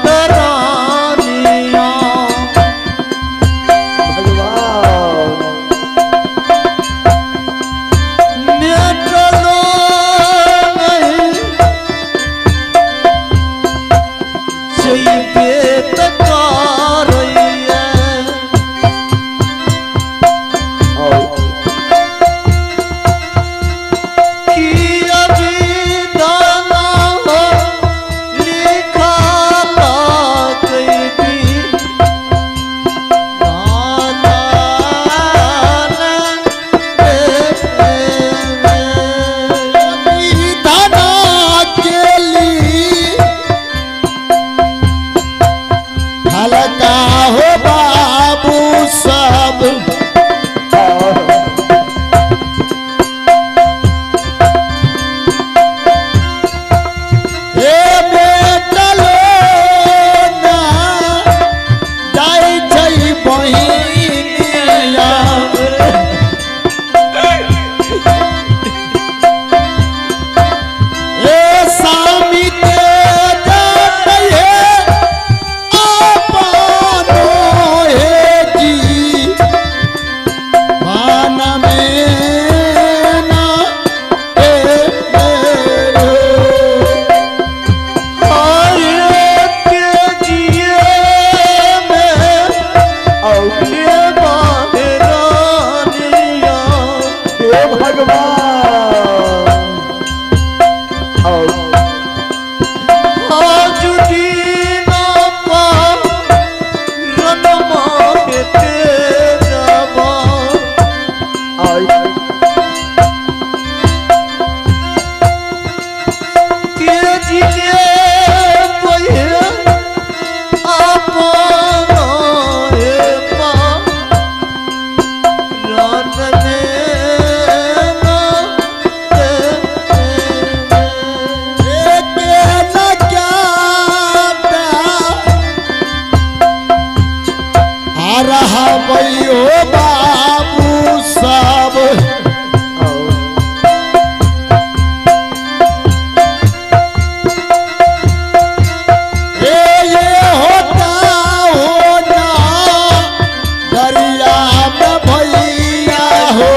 रानिया भगवान मेटलो नहीं जइबे त करैया कि अभी दाना हो लिखा कैदी दाना धना केली हलका हो बाबू सब हे बेटलो ना जाइ छै बहिनिया हे सामी ते जातै हे अपनो हे जी मान में ना ए मेरो। हे भगवान एके न ज्ञाता, आ रहा हो बाबू सब हे ये होता होना दरिया में भैया हो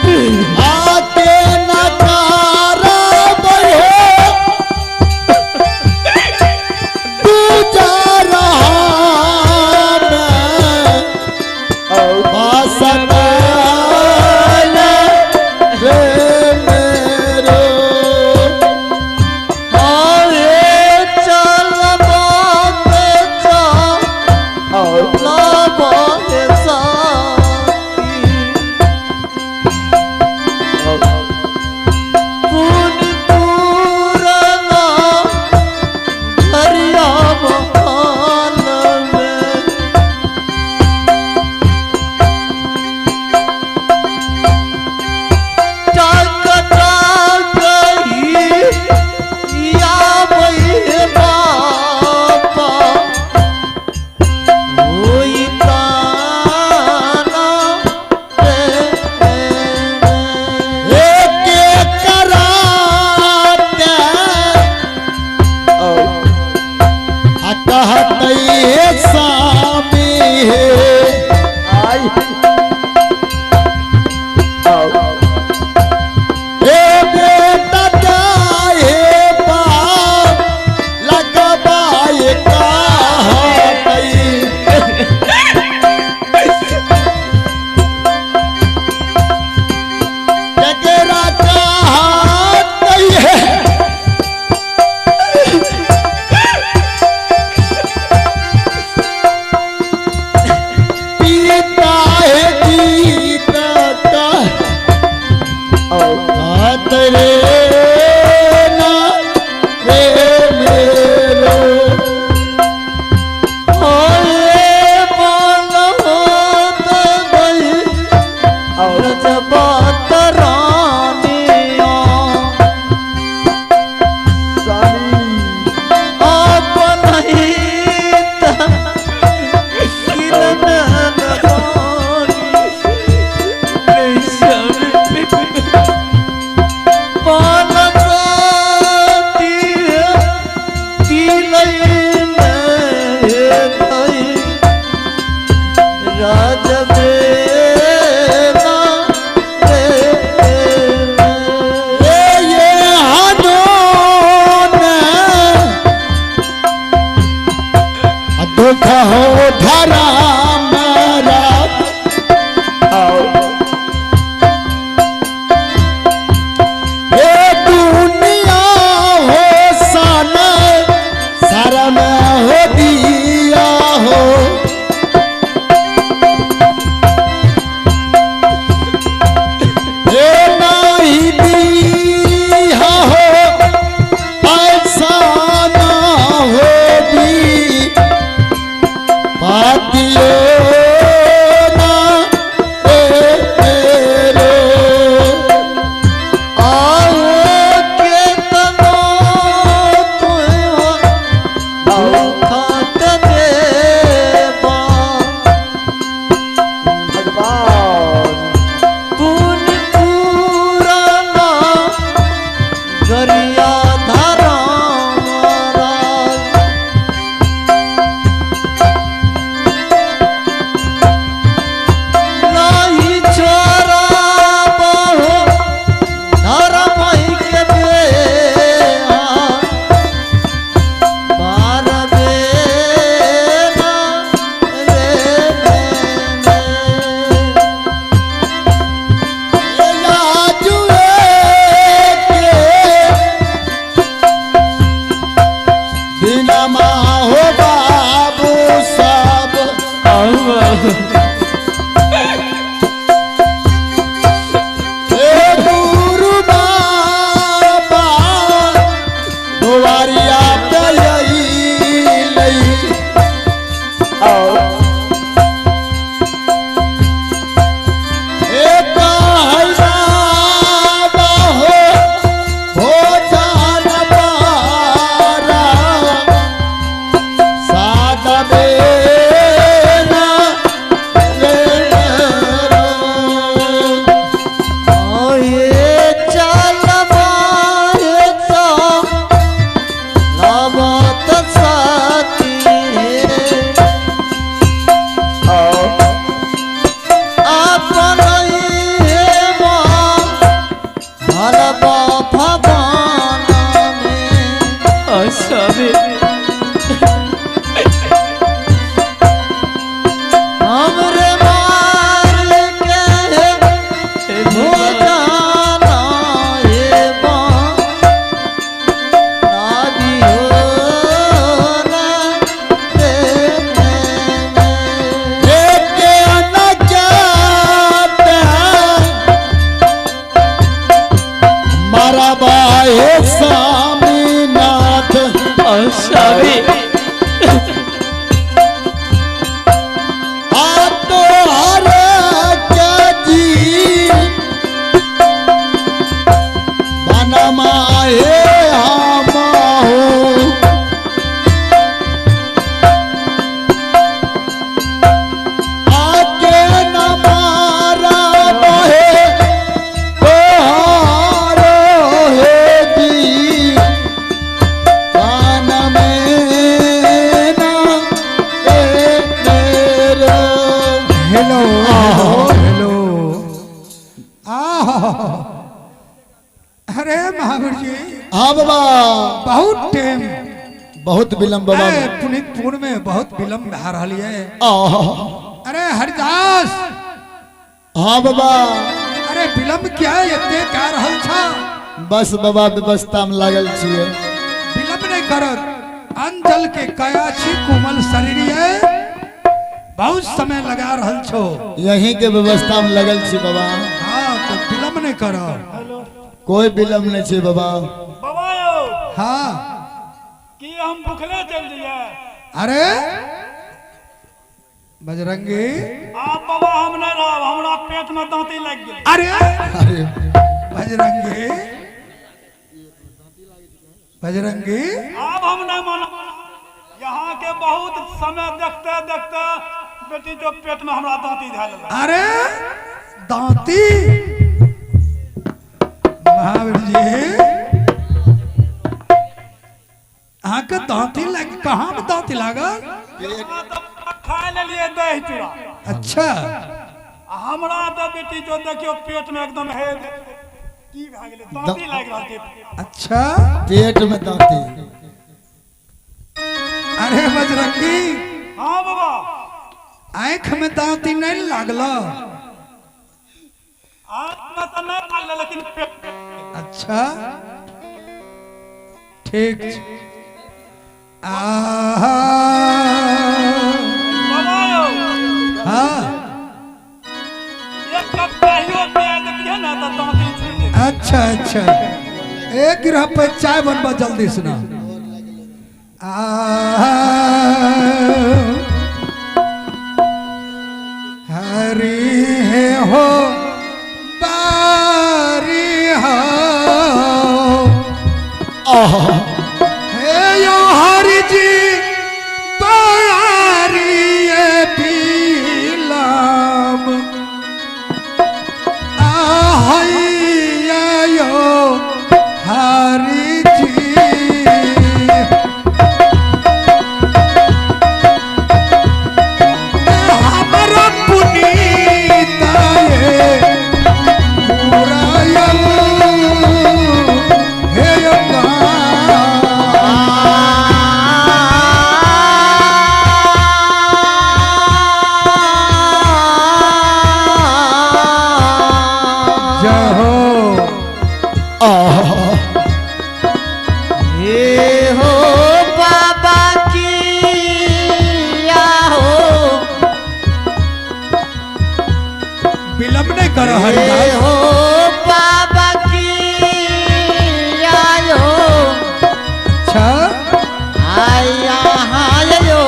आके नकारा हो दूजा रहा मैं बासना रे मेरो एके कराते आ कहतै हे स्वामी हे हे बेटा जाए बाप लगबाए कहतै जगरा कहतै हे पिता हे गीता का हाथ रे ना रे मेरो किरण बाबा भगवान में। स्वामी हमरे मार के हो जाना हे नादी हो ना रे में। लेके न जाते मारा बाहे स्वामीनाथ। स्वामी आ तो हर के जी बनमा हे हम हो। आके न मारा बहे तोहारो हे जी कान में ना ए मेरा। हेलो हेलो, आह, अरे महावीर जी, हाँ बाबा, बहुत टाइम, बहुत विलम्ब बाबा। ए, पुनीतपुर में बहुत विलम्ब भा रहल है। आह, अरे हरिदास। हाँ बाबा। अरे विलम्ब क्या है, एते का रहल छा? बस बाबा, व्यवस्था में लागल छियै। विलम्ब नहीं करत। अंजल के कयाची कोमल शरीर है, बहुत समय लगा रहल छो। यहीं के व्यवस्था में लगल छी बाबा। हाँ, तो विलम्ब नहीं करो। कोई विलम्ब नहीं छै बाबा। बाबा यौ, हाँ। की हम भुखले चल जइए? अरे बजरंगी, आप बाबा हम नहीं रहब, हमरा पेट में दांती लग गेल। अरे अरे बजरंगी, बजरंगी, आब हम नहीं मानब। यहाँ के बहुत समय देखते देखते बेटी जो पेट में हमरा दांती धऽ लेलक। अरे दांती, महावीर जी अहाँके दांती लग, कहाँ में दांती लागल? अहाँ तऽ खा लेलिए दही चूड़ा। अच्छा। आ हमरा तऽ बेटी जो देखियो पेट में एकदम हे की भए गेलै, दांती लागि रहल छै। अच्छा, पेट में दांती। अरे बजरंगी। हाँ बाबा। आँख में दांती नहीं लागल? आँख में तऽ नहीं लागल, लेकिन पेट। अच्छा ठीक छै। आहा, बाबा यौ, हाँ। एक कप कहियो पिया देतियै ने तऽ दांती छुटि जेतै। अच्छा अच्छा, एक गिरह पे चाय बनबा जल्दी सुना। आहा, हरि हे हो बारी हो, आह, हे यो हरि जी बारी ये पीलाम आहैया यो हरि जी। हमरा पुनीत ये पुरायल हे यो जय हो। आह, हे हो बाबा की हो, विलम्ब नहीं करो हे हरिदास। हो बाबा की आयो, अच्छा। आया हायो,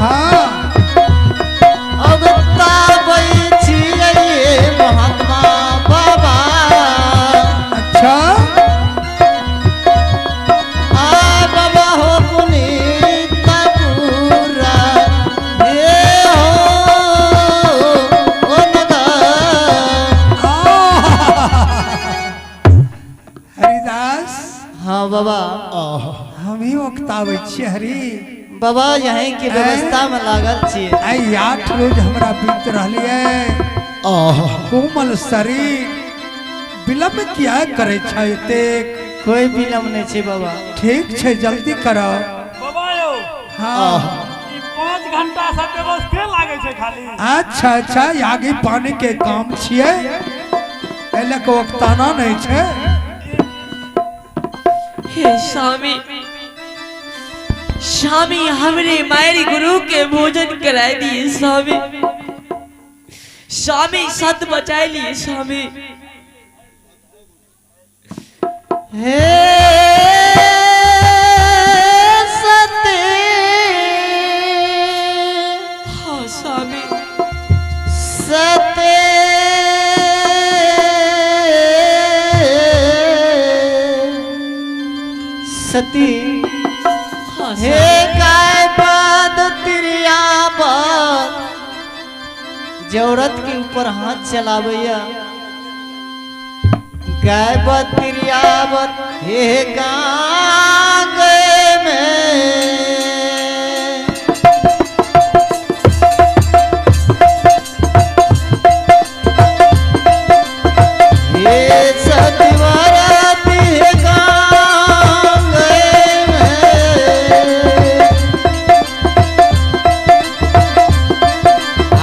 हाँ। अगताबै छियै महात्मा बाबा। अच्छा। आ बाबा हो पुनीत पूरा हे हो ओ नगर। हरिदास। हाँ बाबा। आह, हम ही उकताबै छियै हरि। बाबा यहीं के व्यवस्था में लागल छियै। आइ 8 रोज हमरा बीत रहलियै। आह, कोमल शरीर, विलम्ब किया करे छै एतेक? कोई विलम्ब नहीं छै बाबा। ठीक छै, जल्दी करो। बाबा यौ, हाँ। ई 5 घंटा से व्यवस्थे लागे छै खाली। अच्छा अच्छा, आगे पानी के काम छियै, एले को वक्ताना नहीं छै। हे स्वामी, स्वामी हमरे मायरी गुरु के भोजन कराए दिए स्वामी। स्वामी सत बचाए लिए स्वामी। हे सती, हाँ स्वामी। सती सती, हाँ हे गाय बाद तिरिया बाद जौरत के ऊपर हाथ चलावैया, गाय बाद तिरिया बाद हे गांग में। हे सतवरती गांग में,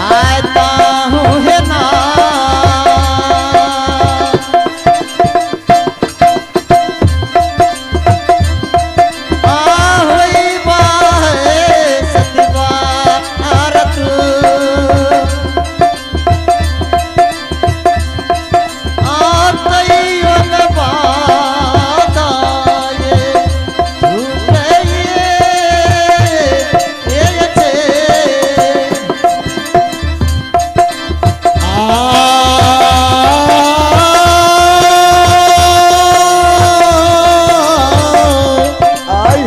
आता हूँ है ना। आहोई बाहे सतवारत, आतैयोन बादाये झूठये ये छे। आई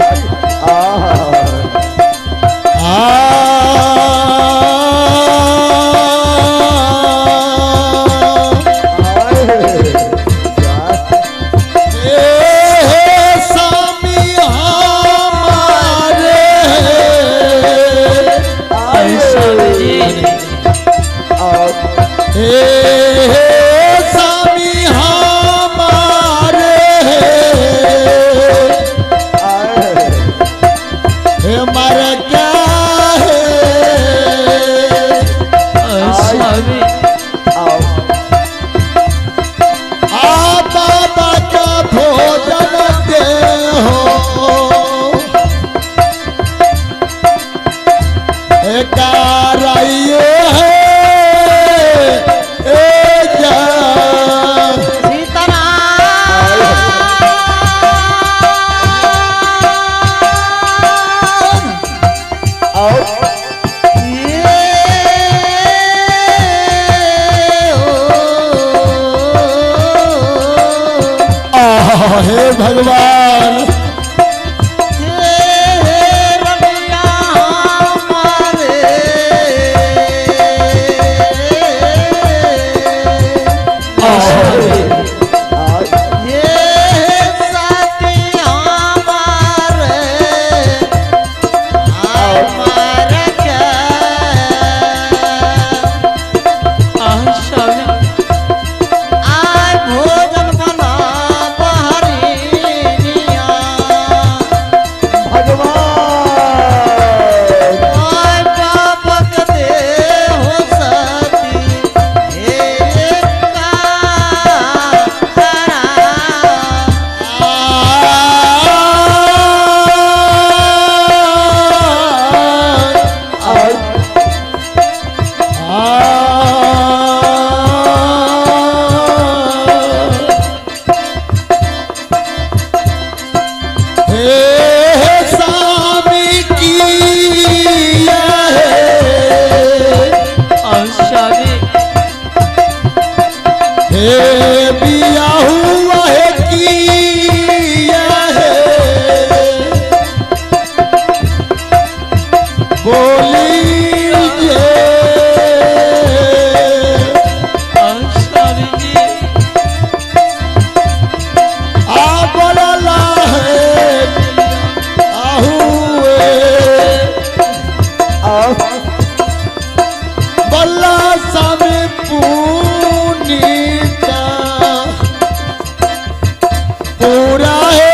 आहा। आए स्वामी हमारे, स्वामी जी। हे स्वामी हमारे, हे मर क्या है? स्वामी। आ बाबा का भोजन दे हो, कराइए है ए जा। सीताराम ये ओ। आह, हे भगवान। हे रमैया हमारे, ये साथी हमारे, हमारे क्या? स्वामी। आय भोजन बना बहरिया, भगवान आय बाबक दे हो सती हे का। हे स्वामी की स्वामी। हे बिया हुआ है की है, बोली ये। स्वामी जी। आ बोला है आहुए, बल्ला स्वामी पुनीता। रहे।